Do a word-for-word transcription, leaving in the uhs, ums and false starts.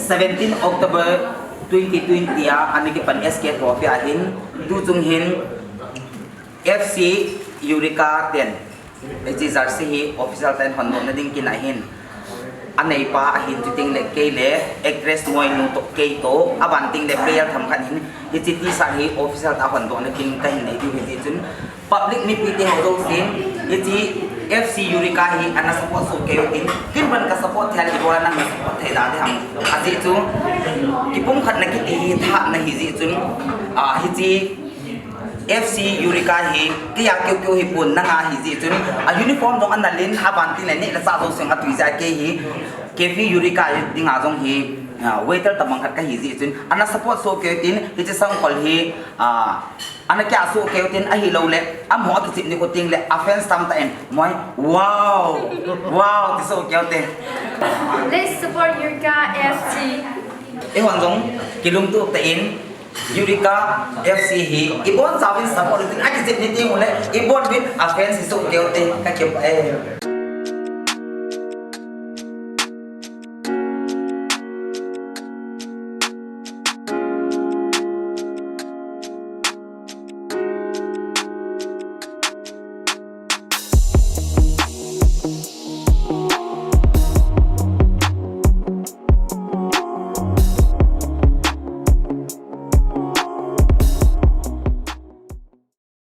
Seventeen October twenty twenty a ana kipan S K Trophy ahin, tuchung hin F C Eureka ten, hiche jersey hi official tah in hondohna ding kin ahin. Aneipa ahin, chuteng le kei le actress moinu toh kei toh, aban teng le player themkhat hin, hiche T-shirt hi official tah a hondohna kin kahin nei diu ahi. Hijeh chun public mipite ho jousen, hiche F C Eureka hi ana support soh kei utin, kin ban ka support thei a, ibola nang na support thei da ding ham. Ajeh chu kipumkhatna kiti hi thahatna ahi jeh chun, ah, hiche F C Eureka hi kei a keu keu hipon, nang a ahi jeh chun, a uniform jong ana len, aban teng le neh le chah jousen atui jeh a, kei hi Cafe Eureka dinga jong hi, ah, waiter tobang khat kahi jeh chun, ana support soh kei utin, hiche sangkhol hi, ah, ana kia soh kei utin, ahilouleh amaho akichep nikho teng le a fans tamtah in, moi, wow, wow, ti soh kei ute. Let's support Eureka F C. Eihon jong kilungtoh tah in Eureka F C hi ibonchauvin support utin, akichep ni teng uleh ibonuvin a fans hi soh kei ute, kakipah e.